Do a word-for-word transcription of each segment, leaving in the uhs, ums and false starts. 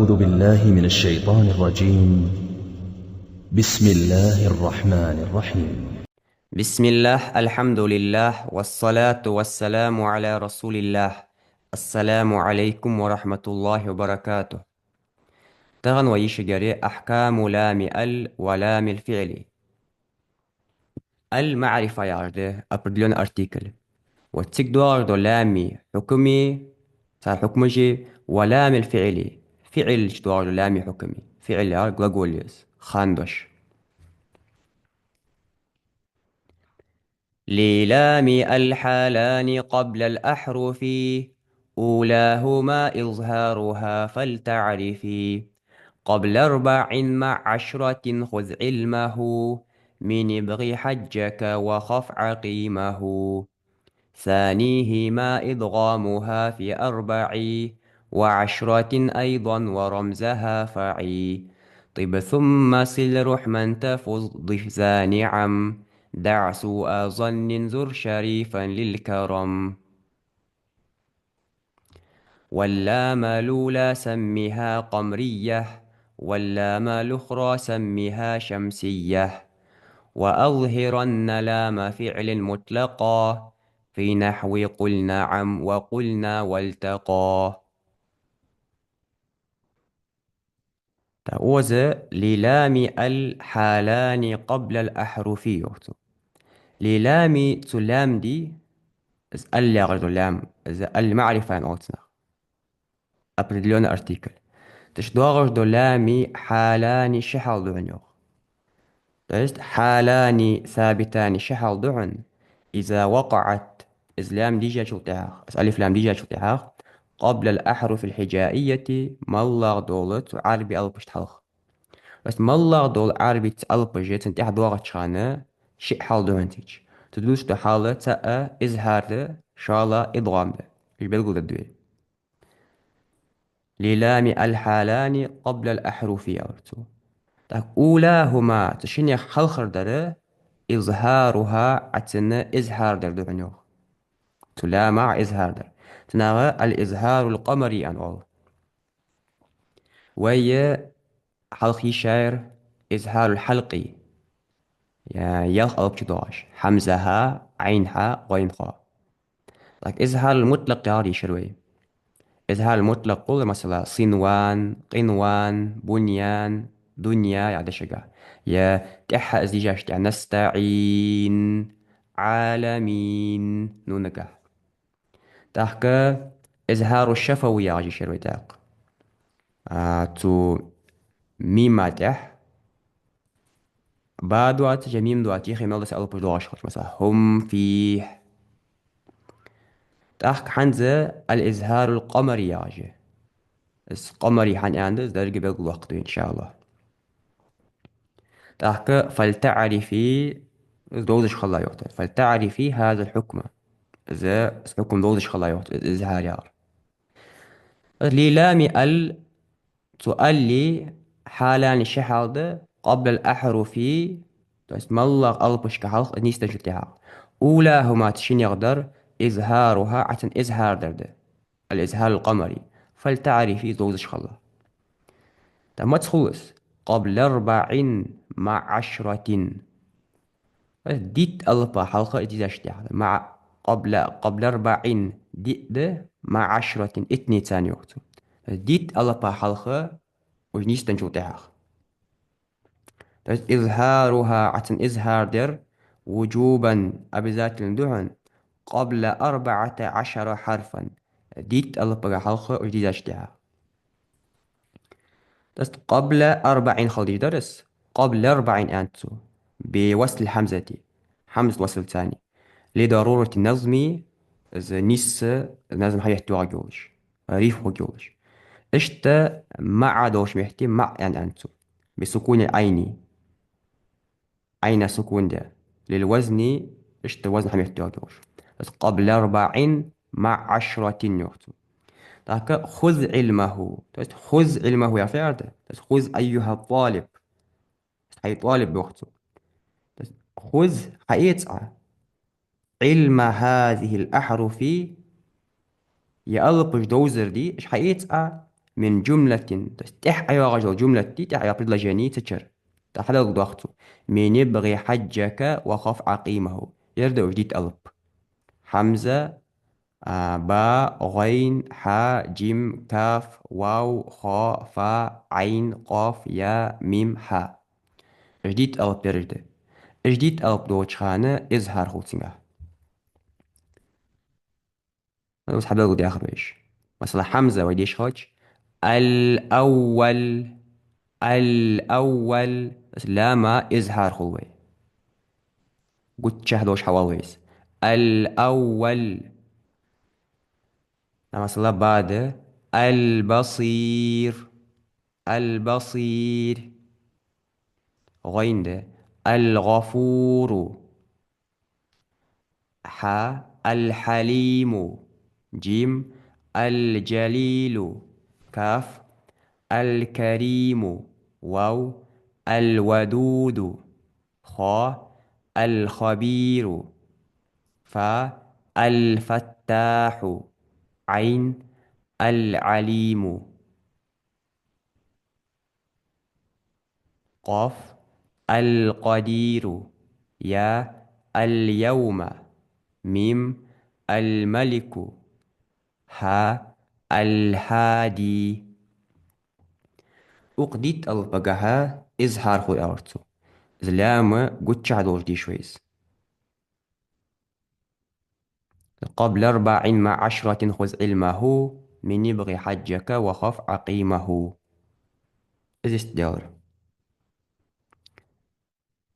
أعوذ بالله من الشيطان الرجيم. بسم الله الرحمن الرحيم. بسم الله، الحمد لله، والصلاة والسلام على رسول الله. السلام عليكم ورحمة الله وبركاته. Тахан вай йиш йигар я أحكام لام ال ولام الفعل. Ал маӀрифа яхаш да, определённый артикль. Ва цига доагӀаш дола лами хьукми, цар хьукмаши, ва ламил фиӀли, фиӀл чу доагӀаш дола лами хьукми. ФиӀл яхар глагол я из, хандош. للام ال حالان قبل الأحرف، أولاهما إظهارها فلتعرف. قبل أربع مع عشرة خذ علمه، من ابغ حجك وخف عقيمه. ثانيهما إدغامها في أربع، وعشرة أيضا ورمزها فع. طب ثم صل رحما تفز ضف ذا نعم، دع سوء ظن زر شريفا للكرم. واللام الأولى سمها قمرية، واللام الأخرى سمها شمسية، وأظهرن لام فعل مطلقا، في نحو قل نعم وقلنا والتقى. ТӀаккха укхаза للام ال حالان قبل الأحرف йоах цо. للام, цу лам ди, из ал яхаш дола лам, из ал маӀрифа аьнна оал цунах. Определённый артикль. Цу чу доагӀаш дола лами حالان, ши хьал да хьона йоах. То есть حالان ثابتان, ши хьал да хьона, إذا وقعت, из лам дийшачул тӀехьагӀа, из алиф-лам дийшачул тӀехьагӀа, قبل الأحرف الهجائية, моллагӀа дола цу Ӏарбий алапашта хьалха. То есть моллагӀа дола Ӏарбий алапаш цунна тӀехьа доагӀача хана ши хьал да хьона цу чу. Цу дувцаш дола хьал цаӀ изхӀар да, шоллагӀа идгӀам да. Уж белгалдергда вай. للام ال حالان قبل الأحرف, аьлар цо. ТӀаккха أولاهما, цу шиннех хьалхара дар, إظهارها, Ӏа цунна изхӀар дар да хьона йоах. Цу ламах изхӀар дар. Цунах الإظهار القمري аьнна оал. Вай хьалха йиш яьр изхӀарул хьалкъи, я ялх алап чу доагӀаш: хьамза-хьа, Ӏайн-хьа, гӀайн-хо. ТӀаккха изхӀарул мутлакъ яхар йиш яр вай. ИзхӀарул мутлакъ хул, масала, صنوان, قنوان, بنيان, دنيا яха дешагахь. Я тӀехьа из дийшача тӀехьа: نستعين, عالمين, нунагахь. ТӀаккха изхӀару шафавий яхаш йиш яр вай тӀаккха. А, цу мима тӀехьа ба доацаш, е мим доацаш, е хӀама мел да са алапаш доагӀаш хилча, масала, هم فيه. ТӀаккха хӀанз الإظهار القمري яхаш я. Из къамари хӀана аьннад, из деррига белгалдоаккхаргда, иншааллахӀ. ТӀаккха فلتعرف, из довзаш хила йоах. فلتعرف هذا الحكم. Из, из хьукам довзаш хила йоах, из изхӀар яхар. للام ال, цу алли حالان, ши хьал да, قبل الأحرف, то есть моллагӀа алапашка хьалха, нийсденначул тӀехьагӀа. أولاهما, цу шиннех дар, إظهارها, Ӏа цунна изхӀар дар да. الإظهار القمري. فلتعرف, из довзаш хила. ТӀаккха маца хул из? قبل أربع مع عشرة. Дийтта алапа хьалха из дийшача тӀехьа. مع, قبل, قبل أربع, диъ да, مع عشرة, иттанеца йоах цо. Дийтта алапа хьалха уж нийсденначул тӀехьагӀа. То есть إظهارها, Ӏа цунна изхӀар дар, وجوبا, обязательно да хьона, قبل أربعة عشر حرفا. Дийтта алапага хьалха уж дийшача тӀехьа. То есть قبل أربع хила дезаш дар из, قبل أربع аьннад цо. بوصل الهمزة. Хьамзат васлаца. لضرورة النظم, из нийсса назм хьаетта йоагӀаргйолаш, рифма хургйолаш. Иштта مع долча метте مع аьннад цо. بسكون العين. Ӏайна сукун даь. للوزن, иштта вазн хьаметта йоагӀаргйолаш. Из قبل أربع مع عشرة йоах цо. ТӀаккха خذ علمه. То есть خذ علمه яха фиӀл да. То есть خذ أيها الطالب. Хьай тӀалиб йоах цо. То есть خذ, хьаэца Ӏа, علم هذه الأحرف, е алапаш довзар да, уж хьаэца Ӏа, من جملة, то есть тӀехьа йоагӀаш йола жумлат, тӀехьа йола предложени цу чура. ТӀаккха хьабелгалдоаккх цо: من ابغ حجك وخف عقيمه. Ер да уж дитт алап. Хьамза, а, ба, гӀайн, хьа, жим, каф, вав, хо, фа, Ӏайн, къоф, я, мим, хьа. Уж дитт алап ераш да. Уж дитт алап долча хана изхьар хул цунгахь. Ус хьабелгалдаьхар вай уж. Масала, хьамза вай деш хилча: الأول, الأول. Лама изхьар хул вай. Гучахь долаш хьавоал вай из. الأول. Масала, ба да: البصير, البصير. ГӀайн да: الغفور. Хьа: الحليم. Жим: الجليل. Каф: الكريم. Вав: الودود. Хо: الخبير. Фа: الفتاح. Ӏайн: العليم. Къоф: القدير. Я: اليوم. Мим: الملك. Хьа: الهادي. Укх дитт алапагахьа изхьар хул аьлар цо. Из лама гучахь долаш деш вай из. قبل أربع مع عشرة خذ علمه، من ابغ حجك وخف عقيمه. Из иштта даьлар.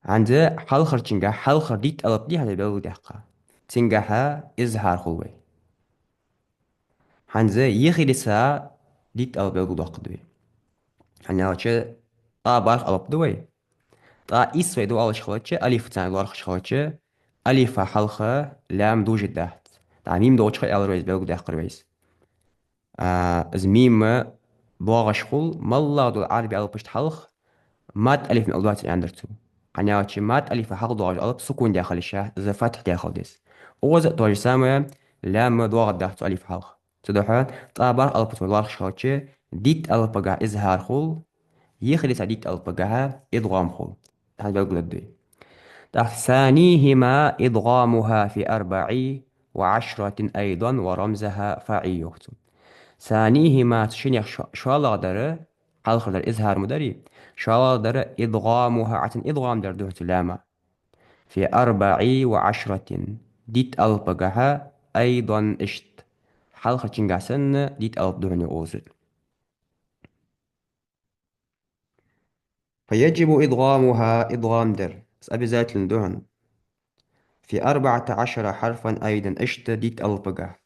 ХӀанз хьалхарчунгахь, хьалхара дитт алап дий хьона белгалдаьккха, цунгахьа изхьар хул вай. ХӀанз йихирица дитт алап белгалдоаккхаргда вай. ХӀана аьлча, тӀа барх алап да вай. ТӀа ийс вай ду оалаш хилча, алиф царна лоархӀаш хилча, алифа хьалха лам дужаргдац. ТӀа мим долча ха аьлар вай из, белгалдаьккхар вай из. А, из мим доагӀаш хул, моллагӀа дола Ӏарбий алапашта хьалха мад алиф мел доацар аьннадар цо. ХӀана аьлча мад алифа хьалха доагӀаш алап сукун даь хилча, из фатхь даь хила деза. Укхаза а то же самое, лам доагӀаргдац цу алифа хьалха. Цудухьа тӀа барх алапаца вай лоархӀаш хилча, дитт алапагахьа изхьар хул, йихирица дитт алапагахьа идгӀам хул. ХӀанз белгалдергда вай. ТӀаккха ثانيهما إدغامها في أربع وعشرة أيضا ورمزها فع, йоах цо. ثانيهما, цу шиннех шо-, шоллагӀдар, хьалхардар изхьар ма дарий, шоллагӀдар إدغامها, Ӏацан идгӀам дар да хьона цу лама. في أربع وعشرة, дитт алапагахьа, أيضا, иштта. Хьалхарчунгахьа санна дитт алап да хьона укхаза. فيجب إدغامها, идгӀам дар, из обязательно да хьона. في أربعة عشر حرفا أيضا, иштта дитт алапагахьа.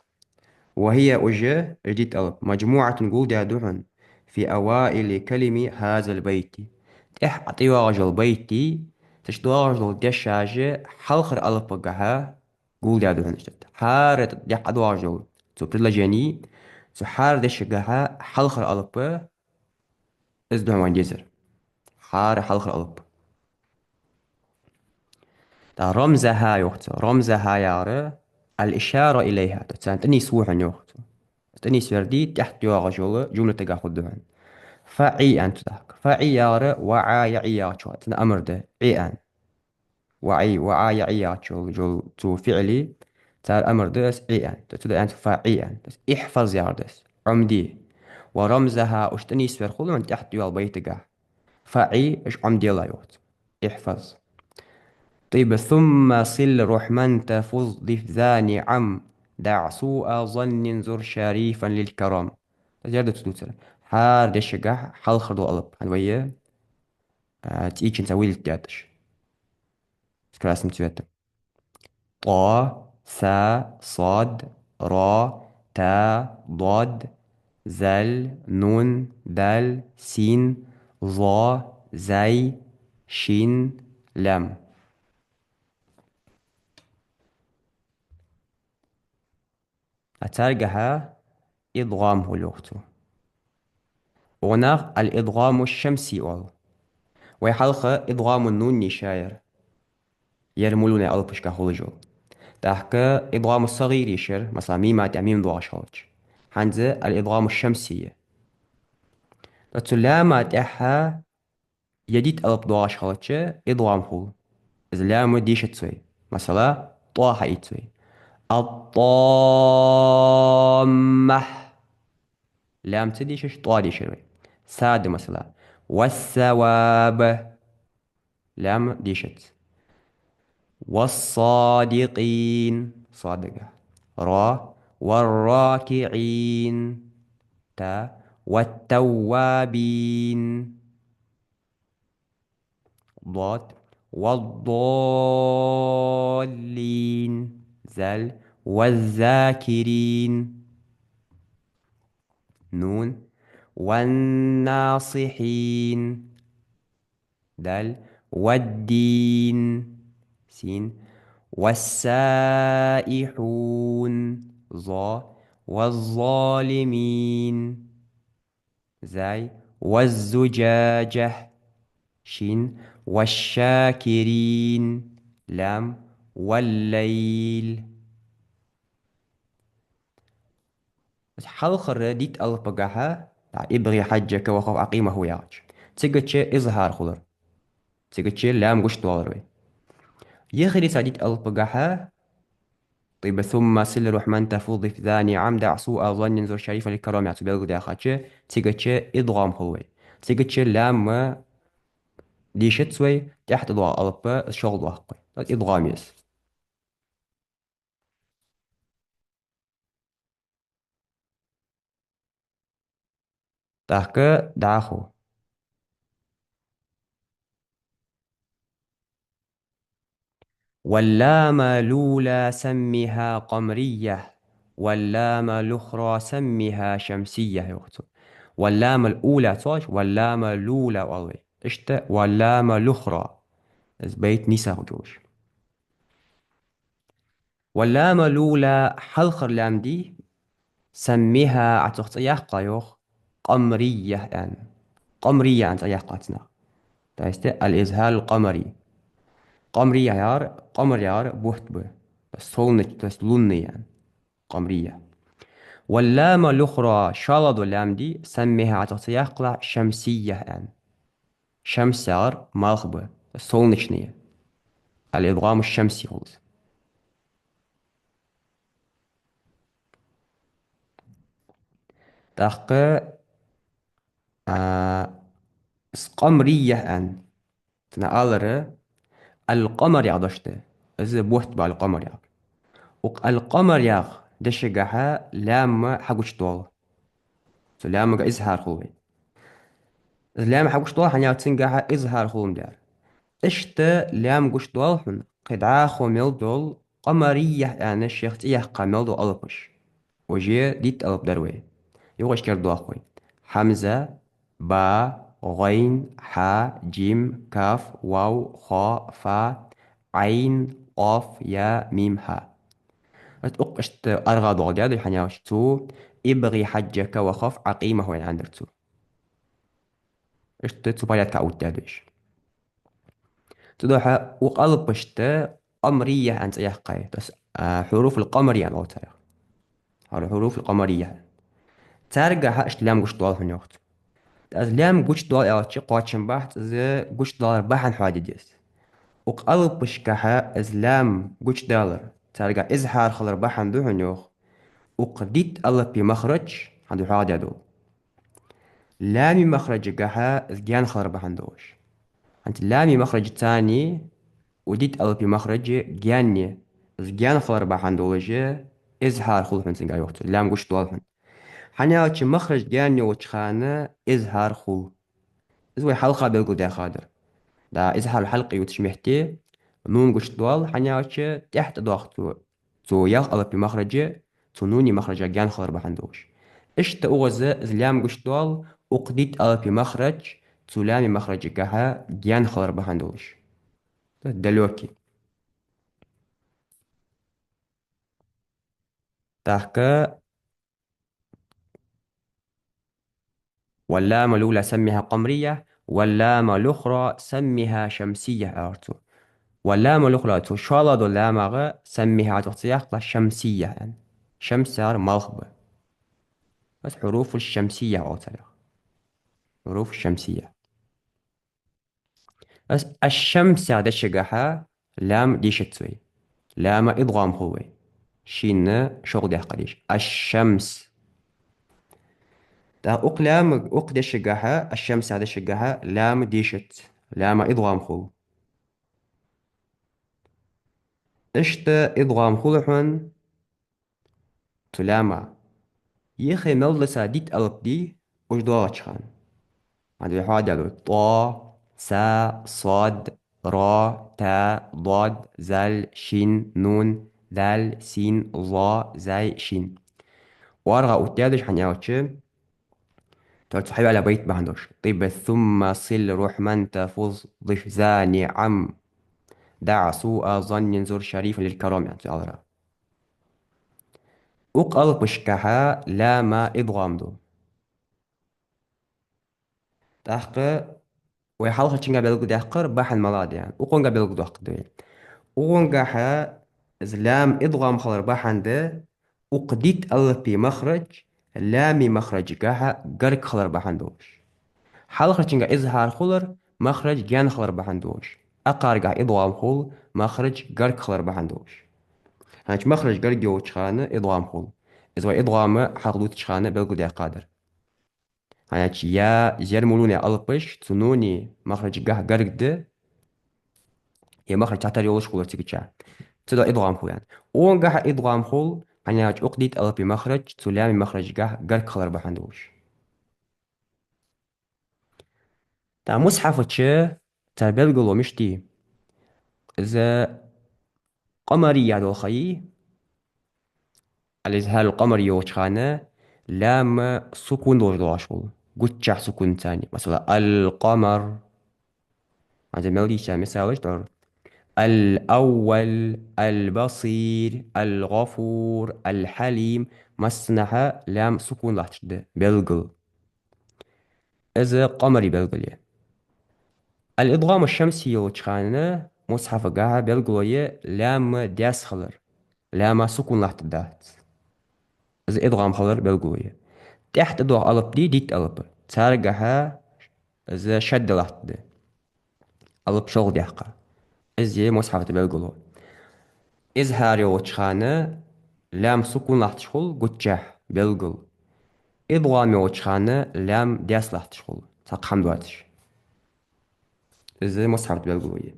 وهي, уж, уж дитт алап, مجموعة, гулдаь да хьона, في أوائل كلم هذا البيت, тӀехьа тӀайоагӀаш йола байта, цу чу доагӀаш дола дешаш хьалхара алапагахьа гулдаь да хьона иштта. ХӀара тӀехьа доагӀаш дола цу предложени, цу хӀара дешагахьа хьалхара алап, из да хьона вайна дезар. ХӀара хьалхара алап. ТӀаккха رمزها йоах цо. رمزها яхар الإشارة إليها, то есть царна тӀанийсву хьона, йоах цо. ТӀанийсвар дий, тӀехьа йоагӀаш йола жумлатагахьа хургда хьона. فع аьнна цо тӀаккха. فع яхар وع يعي яхачох, цун амр да, عي аьнна. وع, وع يعي яхачул йола цу фиӀли, цар амр да из عي аьнна. То есть цу да аьнна فعي аьнна. То есть احفظ яхар да из. Ӏомаде. ورمزها, уж тӀанийсвар хул хьона тӀехьа йола байтагахьа. فعي, уж Ӏомадела, йоах цо. احفظ. طب ثم صل رحما تفز ضف ذا نعم دع سوء ظن زر شريفا للكرم. Ер да цо дувцар. ХӀара дешагахьа хьалхара дола алап. ХӀана вай, а, цӀийчунца вылитать уж. С красным цветом. طا، ثا، صاد، را، تاء، ضاد، ذال، نون، دال، سين، ظا، زاي، شين، لام. А царгахьа идгӀам хул, йоах цо. Укхунах الإدغام الشمسي оал. Вай хьалха идгӀам нун йиш яр. Ер мулуна алапашка хулаш йола. ТӀаккха идгӀам сагӀир йиш яр, масала, мима тӀа мим доагӀаш хилча. ХӀанз الإدغام الشمسي я. Ткъа цу лама тӀехьа е дитт алап доагӀаш хилча, идгӀам хул. Из лам дешац вай. Масала, тӀо хьаийц вай. الطامة. Лам ца дешаш, тӀо дешар вай. Сад, масала. والثواب. Лам дешац. والصادقين. Сад дега. Ра. والراكعين. Та. والتوابين. Дод. والضالين. Зал. والذاكرين. Нун. والناصحين. Дал. والدين. Син. والسائحون. Зо. والظالمين. Зай. والزجاجة. Шин. والشاكرين. Лам. والليل. Хьалхара дитт алапагахьа, ибгӀи хьажжака ва хов Ӏакъимаху яхача, цигача изхьар хулар. Цигача лам гучадоалар вай. Ехарица дитт алапагахьа, طيب ثم صل رحما تفض في ذا نعم دع سوء ظن زر شريف الكرم яхача белгалдаьхача, цигача идгӀам хул вай. Цигача лам дешац вай, тӀехьа тӀадоагӀа алап шоллагӀа доаккх вай. ТӀаккха идгӀам еза. ТӀаккха дӀахо. واللام الأولى سمها قمرية، واللام الأخرى سمها شمسية, йоах цо. واللام الأولى цо, واللام الأولى оал вай. Иштта واللام الأخرى. Из байт нийса хургйолаш. واللام الأولى, хьалхара лам дий, سمها, Ӏа цох цӀи яккха, йоах, قمرية аьнна. قمرية аьнна цӀи яккха цунах. То есть الإظهار القمري. قمرية яхар, قمر яхар бутт ба. То есть солнечный, то есть лунный аьнна. قمرية. واللام الأخرى, шоллагӀдола лам дий, سمها, Ӏа цох цӀи яккхалахь, شمسية аьнна. شمس яхар малх ба, то есть солнечный. الإدغام الشمسي хул из. ТӀаккха, а, с-, قمرية аьнна. Цунах алар القمر яха дош да. Из бутт ба القمر яхар. Укх القمر яха дешагахьа лам хьагучадоал. Цу ламага изхьар хул вай. Из лам хьагучадоал, хӀана аьлча цунгахьа изхьар хул ма дар. Иштта лам гучадоал хьона кхы дӀахо мел дола قمرية аьнна шийх цӀи яккха мел дола алапаш. Уже дитт алап дар вай. Юхашкара доаккх вай. Хьамза, ба, гӀайн, хьа, жим, каф, вав, хо, фа, Ӏайн, къоф, я, мим, хьа. Укх иштта аргӀа доагӀа даьд уж, хӀана аьлча цу ابغ حجك وخف عقيمه аьннадар цо. Иштта цу порядка оттадаьд уж. Цудухьа укх алапашта قمرية аьнна цӀи яьккхай. То есть, а, حروف القمر аьнна оал царех. حروف القمرية. Царгахьа иштта лам гучадоал хьона, йоах цо. ТӀаккха из лам гучадоал аьлча, кхоачам бац, из гучадалар бахьан хьоаде деза. Укх алапашкахьа из лам гучадалар, царгахьа изхьар хилар бахьан да хьона, йоах, укх дитт алапий махрадж хьона да хьоадеш дола. Ламий махраджагахьа из гаьна хилар бахьан долаш. ХӀанз ламий махраджаца цхьана укх дитт алапий махрадж гаьна я. Из гаьна хилар бахьан долаш изхьар хул хьона цунгахьа, йоах цо, лам гучадоал хьона. ХӀана аьлча махрадж гаьна йолча хана изхьар хул. Из вай хьалха белгалдаьха дар. Да, изхьар хьалкхе ювцаш метте нун гучадоал, хӀана аьлча тӀехьа тӀадоагӀа цо, цу ялх алапий махрадж цу нуний махраджа гаьна хилар бахьан долаш. Иштта укхаза из лам гучадоал укх дитт алапий махрадж цу ламий махраджагахьа гаьна хилар бахьан долаш. Далёкий. ТӀаккха واللام الأولى سمها قمرية، واللام الأخرى سمها شمسية, аьлар цо. واللام الأخرى, цу шоллагӀдола ламага سمها, Ӏа цох цӀи яккхалахь, شمسية аьнна. Шамс яхар малх ба. Бас حروف الشمسية оал царех. حروف شمسية. Ас-, الشمس яха дешагахьа лам дешац вай. Лама идгӀам хул вай. Шийна шоллагӀа дехка деш. الشمس. ТӀаккха укх лама, укх дешагахьа, الشمس яха дешагахьа лам дешац. Лама идгӀам хул. Иштта идгӀам хул хьона цу лама. Ехе мел да са дитт алап дий, уж доагӀача хана. Ма да вай хьоадаьлар: тӀо, са, сод, ро, та, дод, зал, шин, нун, дал, син, зо, зай, шин. ОргӀа оттадаьд уж, хӀана аьлча, тӀаккха цу хьаваьлла байт бахьан долаш. طب ثم صل رحما تفز ضف ذا نعم. دع سوء ظن زر شريفا للكرم, яхаш цо аьлар. Укх алапашкахьа лама идгӀам ду. ТӀаккха вай хьалхарчунга белгалдаьккхар бахьан малагӀа да аьнна. Укхунга белгалдоаккхаргда вай. Укхунгахьа из лам идгӀам хилар бахьан да, укх дитт алапий махрадж лами махраджагахьа гарга хилар бахьан долаш. Хьалхарчунга изхӀар хулар махрадж гаьна хилар бахьан долаш. Акхаргахьа идгӀам хул махрадж гарга хилар бахьан долаш. ХӀанз махрадж гарга йолча хана идгӀам хул. Из вай идгӀам хьалха дувцача хана белгалдаьккхадар. ХӀанз я зер-му-нун яха алапаш цу нуна махраджагахьа гарга да, е махрадж цхьатарра йолаш хулар цигача. Цудухьа идгӀам хул аьнна. Укхунгахьа идгӀам хул, хӀана аьлча укх дитт алапий махрадж цу лами махраджагахьа гарга хилар бахьан долаш. ТӀаккха мусхьафа чу цар белгало мишта я? Из къамарий яха дола ха я, الإظهار القمري йолча хана лам сукун долаш доагӀаш хул, гуччахь сукун цани. Масала, القمر. ХӀанз мел дийша мисалаш дар: الأول، البصير، الغفور، الحليم. Массанахьа лам сукун латташ да белгал. Из къамарий белгал я. الإدغام الشمسي йолча хана мусхьафагахьа белгало я лам даьсса хилар, лама сукун латтаргдац. Из идгӀам хилар белгало я. ТӀехьа тӀадоагӀа алап дий, дитт алап. Царгахьа из шадда латтаргда. Алап шоллагӀа даьккха. Из я мусхьафа тӀа белгало. ИзхӀар йолча хана лам сукун латташ хул, гуччахь, белгал. ИдгӀам йолча хана лам даьсса латташ хул, цхьаккха хӀама доацаш. Из мусхьафа тӀа белгало я.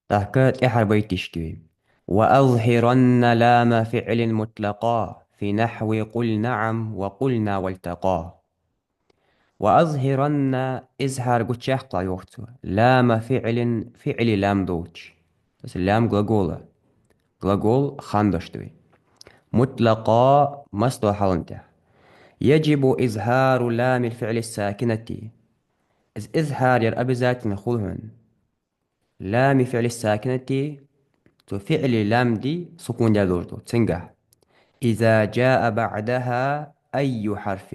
ТӀаккха тӀеххьара байт дешаргда вай. وأظهرن لام فعل مطلقا في نحو قل نعم وقلنا والتقا. وأظهرن, изхӀар гучаяккхалахь, йоах цо, لام فعل, фиӀла лам долча. То есть лам глагола. Глагол хандаш да вай. مطلقا, массадолча хьала тӀа. يجب إظهار لام الفعل الساكنة. Из изхӀар яр обязательно хул хьона. لام الفعل الساكنة, цу фиӀла лам да сукун даь долаш дола, цунгахьа. إذا جاء بعدها أي حرف.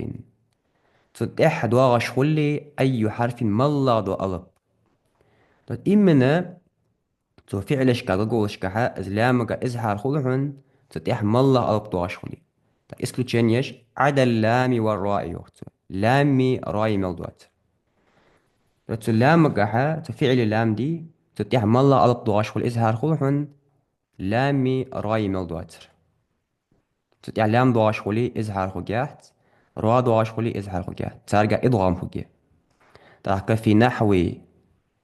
Цу тӀехьа доагӀаш хуле أي حرف, моллагӀа дола алап. То есть именно цу фиӀлашка, глаголашкахьа из ламага изхӀар хул хьона, цу тӀехьа моллагӀа алап доагӀаш хуле. Так, исключениеш: عدا اللام والراء йоах цо. Лами рои мел доацар. Цу ламагахьа, цу фиӀла лам да, цу тӀехьа моллагӀа алап доагӀаш хуле изхӀар хул хьона, лами рои мел доацар. Цу тӀехьа лам доагӀаш хуле изхӀар хургьяц, ро доагӀаш хуле изхӀар хургьяц. Царга идгӀам хургья. ТӀаккха في نحو,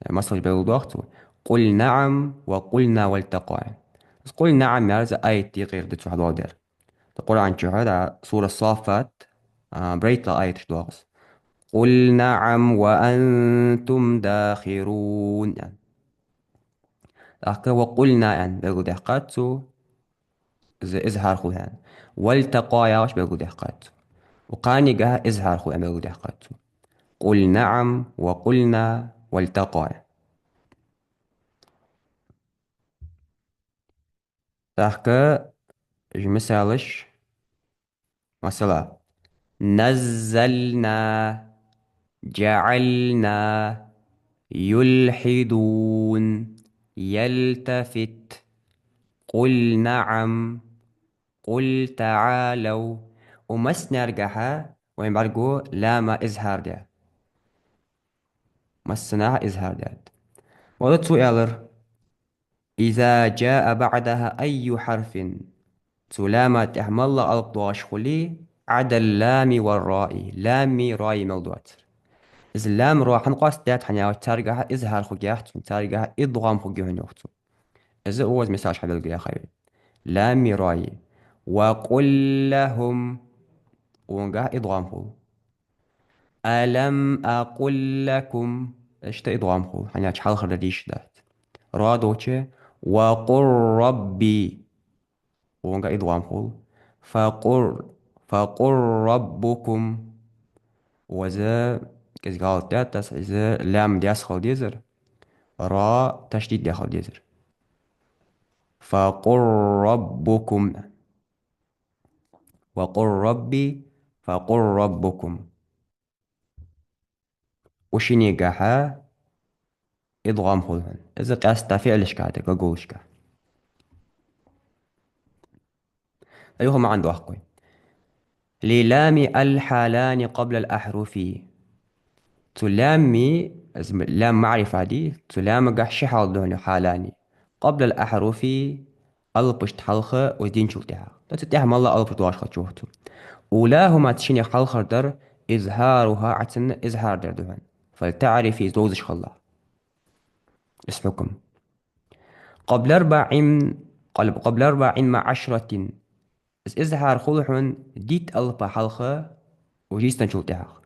масалаш белгалдоах цо: قل نعم وقلنا والتقا. Из قل نعم яр из аят декъера да цо хьадоаладаьр. Къуръан чу хьа да, сура Саффат, а, барайтлагӀа аяташ доагӀа из. قل نعم وأنتم داخرون, аьнна. ТӀаккха وقلنا аьнна белгалдаьккхад цо, из, изхӀар хул аьнна. والتقا яхаш белгалдаьккхад цо. Укх кхаьннегахьа изхӀар хул аьнна белгалдаьккхад цо. قل نعم وقلنا والتقا. ТӀаккха уж мисалаш, масала: نزلنا، جعلنا، يلحدون، يلتفت، قل نعم، قل تعالوا، Укх массанаргахьа вайна бӀаргагу лама изхьар даь. Массанахьа изхьар даьд. Ода цо аьлар: إذا جاء بعدها أي حرف. Цу лама тӀехьа малагӀа алап доагӀаш хуле, عدا اللام والراء, лами рои мел доацар. Из лам ро хӀана къоастадаьд, хӀана аьлча царгахьа изхьар хургьяц, царгахьа идгӀам хургья хьона, йоах цо. Из укхаза мисалаш хьабелгалъяьхай вай. Лами рои. وقل لهم. Укхунгахьа идгӀам хул. ألم أقل لكم. Иштта идгӀам хул, хӀана аьлча хьалхара дар дийша дац. Ро долча: وقل رب. Укхунгахьа идгӀам хул. فقل، فقل ربكم. Укхаза кӀезига гӀалат даьд, из лам даьсса хила дезар, ро ташдид даь хила дезар. فقل ربكم. وقل رب، فقل ربكم. Укх шиннегахьа идгӀам хул хьона. Из къаьстта фиӀлашка да, глаголашка. Ай, юха маӀан доаккх вай. للام الحالان قبل الأحرف. Цу лами, из лам маӀрифа да, цу ламагахьа ши хьал да хьона, حالان. قبل الأحرف, алапашта хьалха, укх дийначул тӀехьагӀа. Цу тӀехьа малагӀа алапаш доагӀаш хилча, йоах цо. أولاهما, цу шиннех хьалхара дар, إظهارها, Ӏа цунна изхьар дар да хьона. فلتعرف, из довзаш хилалахь. Из хьукам. قبل أربع، قبل، قبل أربع وعشرة. Из изхьар хул хьона дийтта алапа хьалха, уж йистачул тӀехьагӀа.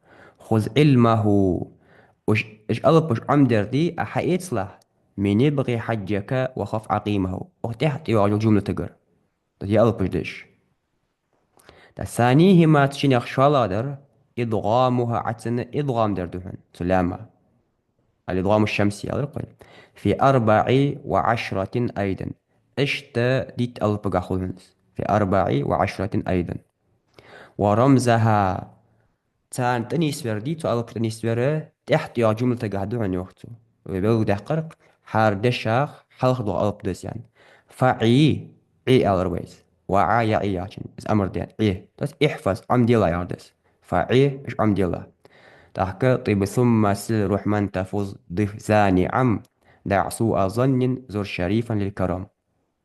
خذ علمه. Уж, уж алапаш Ӏомадер да, Ӏа хьаэцалахь, من ابغ حجك وخف عقيمه. Укх тӀехьа тӀайоагӀача жумлатагара. Ер алапаш да уж. ثانيهما, цу шиннех шоллагӀа дар, إدغامها, Ӏа цунна идгӀам дар да хьона, цу лама. الإدغام الشمسي аьлар-кх вай. في أربع وعشرة أيضا. Иштта дийтта алапагахьа хул хьона из. في أربع وعشرة أيضا. ورمزها. Царна тӀанийсвер да, цу алапашта тӀанийсвер, тӀехьа тӀайоагӀача жумлатагахьа да хьона, йоах цо. Вай белгалдаьккхар-кх, хӀара дешах хьалха доагӀа алап да из, аьнна. فعي, Ӏи аьлар вай из. وعى يعي яхачун, из амар да, Ӏи. То есть احفظ, Ӏомаделахь яхар да из. فعي, уж Ӏомаделахь. ТӀаккха طب ثم سل رحما تفز، ضف ذا نعم، دع سوء ظن زر شريفا للكرم.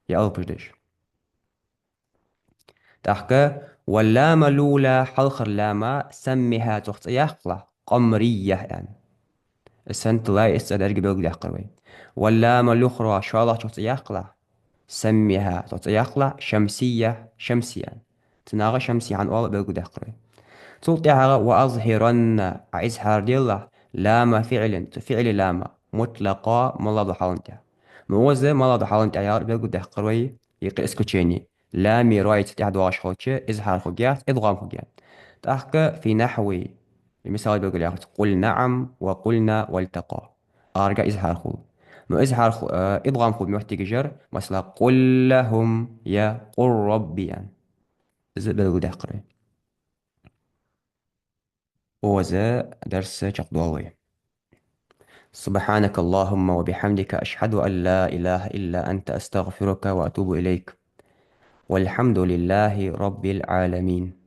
Ер алапаш да уж. ТӀаккха واللام الأولى, хьалхара лама, سمها, цох цӀи яккхалахь, قمرية, аьнна. Из санна тилла, из цӀи деррига белгалдаьккхар вай. واللام الأخرى, шоллагӀчох цӀи яккхалахь, سمها, цох цӀи яккхалахь, شمسية, шамсия, аьнна. Цу наха шамсия хӀана оал белгалдаьккхар вай. Цул тӀехьагӀа وأظهرن, Ӏа изхьар делахь, لام فعل, цу фиӀла лама, مطلقا, малагӀа дола хьала тӀехьа. Ма укхаза малагӀа дола хьала тӀехьа яхар белгалдаьккхар вай, юкъе исключение. Лами рои цу тӀехьа доагӀаш хилча, изхьар хургьяц, идгӀам хургья. ТӀаккха في نحو, мисал белгалъяьхар-кх: قل نعم وقلن والتقى. Аргахьа изхьар хул. Но изхьар ху-, э, идгӀам хул моттигашкара, масала, قل لهم е قل رب, аьнна. Из белгалдаьккхар вай. Укхаза дарс чакхдоал вай. سبحانك اللهم وبحمدك، أشهد أن لا إله إلا أنت، أستغفرك وأتوب إليك. والحمد لله رب العالمين.